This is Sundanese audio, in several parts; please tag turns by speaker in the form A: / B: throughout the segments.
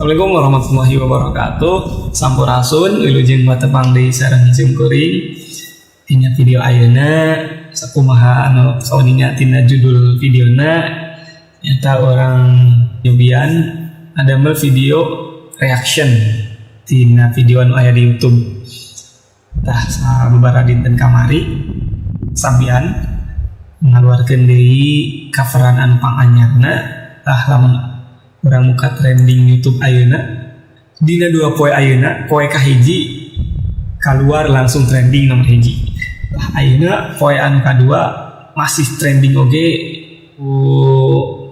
A: Assalamualaikum warahmatullahi wabarakatuh. Sampurasun, wilujeng tepang deui sareng sim kuring. Dina video ayeuna sakumaha anu kauninga tina judul videona, nyata urang nyobian ngadamel video reaction tina video anu aya di YouTube. Tah, sababaraha dinten kamari Sabian ngaluarkeun deui coveran anu panganyarna. Tah, lamun urang muka trending YouTube ayeuna, dina 2 poe ayeuna, poe kahiji keluar langsung trending nomor 1. Tah, ayeuna poe anu kadua masih trending oge, ku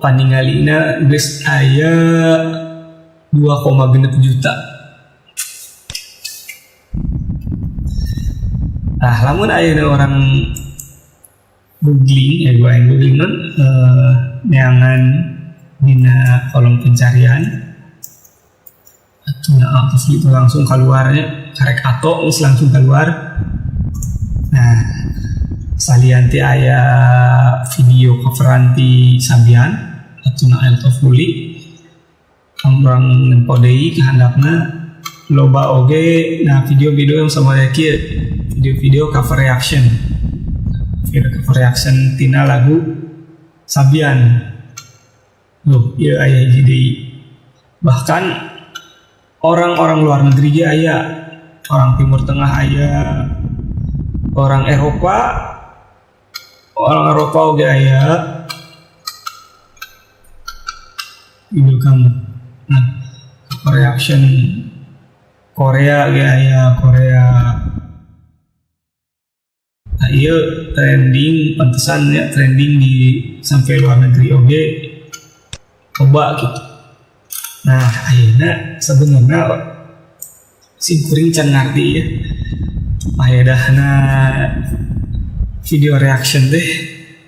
A: paningalina geus aya 2,6 juta. Nah, lamun ayeuna urang googling ya, gua yang googling non neangan dina kolom pencarian atau nah, terus itu langsung keluarnya karek atau terus langsung keluar. Nah, salian ti aya video coveran ti Sabian atau na El Tofuli, urang nempo deui ka handapna loba oge. Nah, video-video yang sama kieu, video-video cover reaction, video cover reaction tina lagu Sabian. Loh, iya aya hiji deui. Bahkan orang-orang luar negeri ge aya, orang Timur Tengah aya, orang Eropa oge aya. Video kamu. Nah, cover reaction Korea ge aya, Korea. Nah, iya trending, pantesan ya trending di sampai luar negeri oge coba gitu. Nah, ayeuna sebenarnya sim kuring can ngarti ya faedahna video reaction teh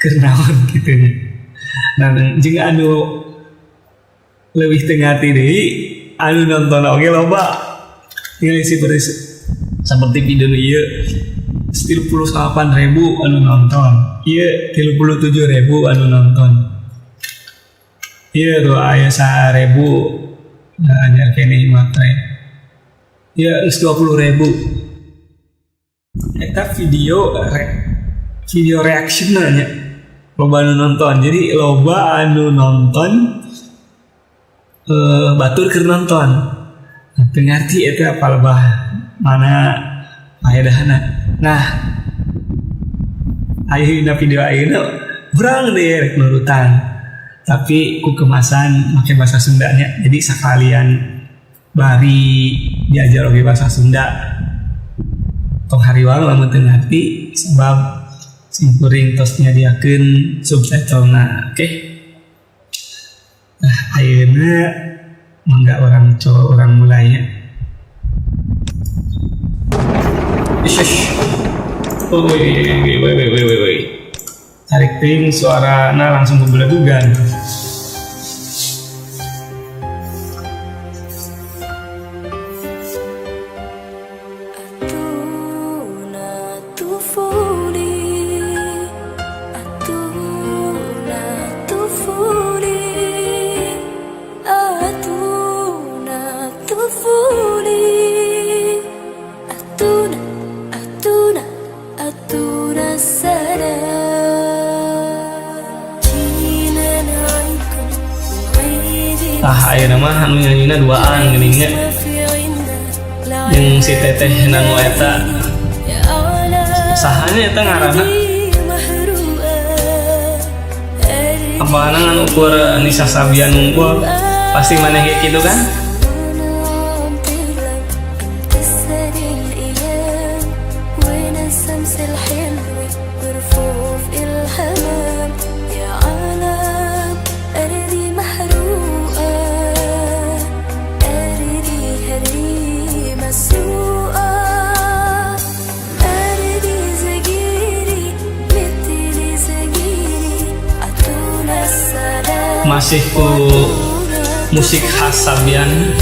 A: keur naon gitu nya. Nah, jeung anu leuwih teu ngarti deui, anu nonton oge loba. Tinggal seperti video nu ieu 38.000 anu nonton, ieu 37.000 anu nonton. Iya tuh aya 1.000, nah, anyar keneh mah teh. Ya geus 20.000. Eta video reaction nya loba anu nonton. Jadi loba anu nonton, batur keur nonton. Teu ngarti eta palebah mana faedahna. Nah, ayeuna video ayeuna urang deh rek nurutan. Tapi ku kemasan make bahasa Sundanya. Jadi sekalian bari diajar oge bahasa Sunda. Tong hariwang lamun teu ngarti, sebab sim kuring tos nyadiakeun subtitlena. Oke. Nah, ayeuna mangga urang coba, urang mulainya. Ish. Oh, wait, wait, wait, wait, wait, wait. Tarik ting suarana langsung bebeledugan. Tah, ayeuna mah anu nyanyina duaan geuning nya. Jeung si teteh nanu eta. Sahanya eta ngaranna? Apana ngan ukur Nissa Sabyan unggul, pasti maneh kayak gitu kan? Masih ku musik khas Sabian.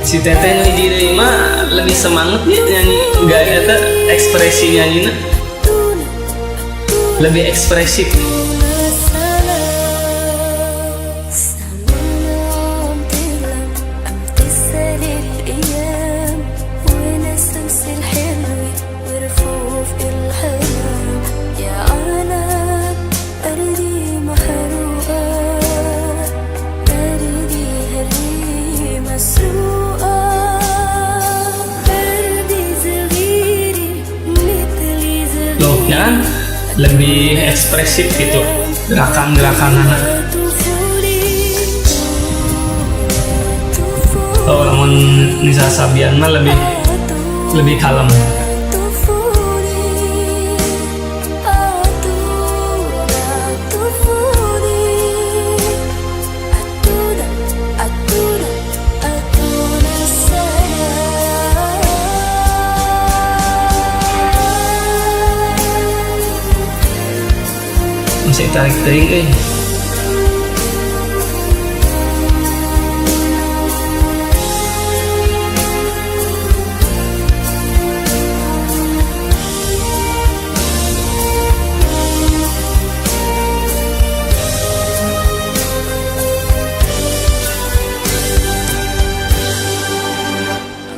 A: Si teteh nu hiji deui mah lebih semangat ya nyanyi, gaya eta ekspresi nyanyina. Lebih ekspresif.
B: سمعنا عم تهلم عم تسأل الأيام ونسمس الحلوة ورفوف الحمام يا عالم أرضي محروقة أرضي هري مسروقة أرضي صغيرة مثلي
A: Loh, ya kan? Lebih ekspresif gitu gerakan-gerakan anak.
B: طفولي
A: Oh, lamun Nissa Sabyan mah lebih lebih kalem.
B: طفولي أعطونا طفولي أعطونا أعطونا أعطونا السلام.
A: Masih tarik teuing euy.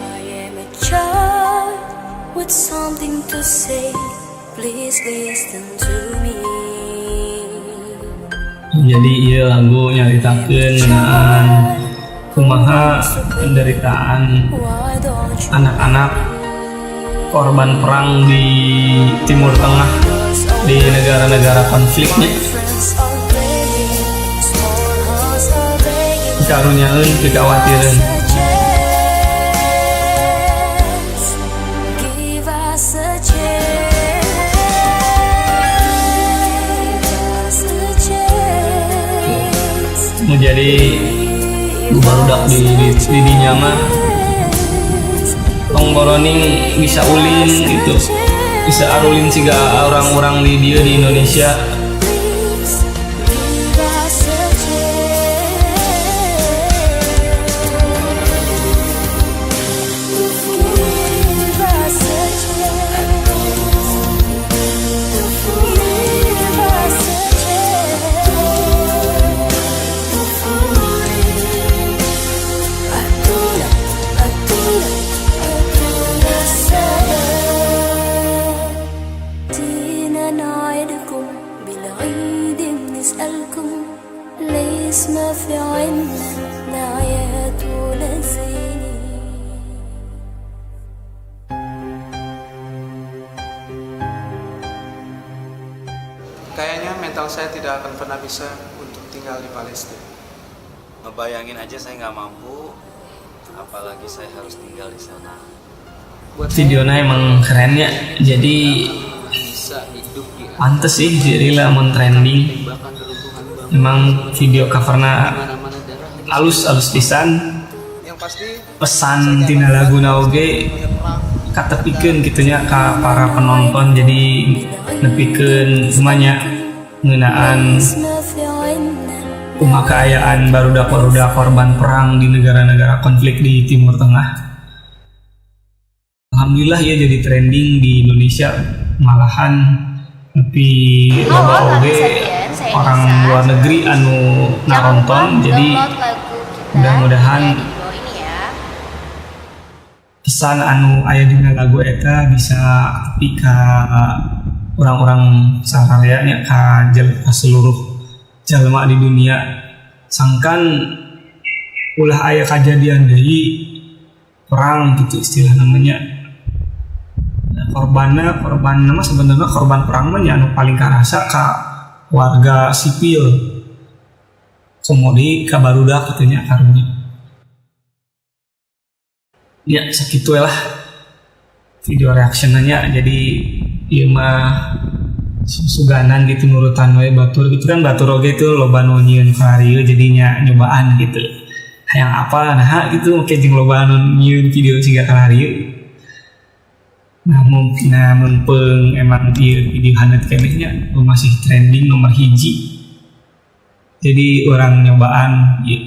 B: I am a child with something to say. Please listen to me.
A: Jadi ieu lagu nyaritakeun ngeunaan kumaha penderitaan
B: Why don't you
A: anak-anak korban perang di Timur Tengah, di negara-negara konfliknya.
B: Friends are begging, small hearts are begging.
A: Karunyaeun, kekhawatiran.
B: Give us a chance. Give us a chance.
A: Mau jadi barudak di dinya mah tong boroning bisa ulin gitu, bisa arulin siga orang-orang di dia di Indonesia.
B: Please give us a chance. Give us a chance. Give us a chance. أعطونا أعطونا أعطونا السلام. جينا نعيدكم بالعيد بنسألكم ليش ما في عنا لا عياد ولا زينة.
C: Kayaknya mental saya tidak akan pernah bisa untuk tinggal di Palestina.
D: Ngebayangin aja saya nggak mampu, apalagi saya harus tinggal di sana.
C: Buat saya
A: Videonya emang keren ya, jadi
E: bisa hidup di
A: pantes sih jadi lamun trending.
E: Tembakan reruntuhan bangunan
A: Emang video coverna
E: mana-mana darah
A: alus alus pisan.
C: Yang pasti
A: Pesan tina laguna oge
C: melihat perang
A: katepikeun gitu nya ka para penonton, jadi nepikeun semuanya ngeunaan
B: ليش ما في عنا
A: kumaha kaayaan barudak-barudak korban perang di negara-negara konflik di Timur Tengah. Alhamdulillah ya, jadi trending di Indonesia, malahan lebih
F: Halo,
A: loba
F: kami
A: oge
F: Sabian, saya
A: orang
F: Nisa.
A: Luar negeri anu
F: Jangan lupa
A: naronton, jadi
F: download lagu kita
A: mudah-mudahan
F: ya di bawah ini ya.
A: Pesan anu aya dina lagu eta bisa tepi ka orang-orang sararea nya, ka seluruh jalma di dunia, sangkan ulah aya kajadian deui perang gitu istilah namanya. Nah, korbanna korban nama sebenarnya korban perang mah nya anu paling karasa ka warga sipil, komo deui ka barudak kitu nya, karunya. Ya, sakitu lah video reactionnya. Jadi ieu mah suganan gitu, nurutan we batur gitu kan, batur oge itu loba nu nyieun kamari, jadinya nyobaan gitu, hayang apa nah gitu, oke jeung loba nu nyieun video siga kamari. Nah, mungkin, nah, mumpung emang ieu video haneut keneh nya, masih trending nomor 1, jadi urang nyobaan ya.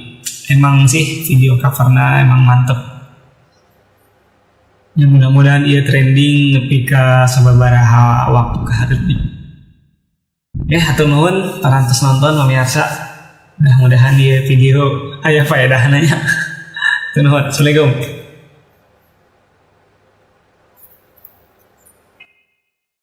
A: Emang sih video coverna emang mantep ya, mudah-mudahan ia trending nepi ka sababaraha waktu ka hareup. Ya, hatur nuhun parantos nonton, pemirsa. Mudah-mudahan di video aya faedahna nya. Hatur nuhun. Assalamualaikum.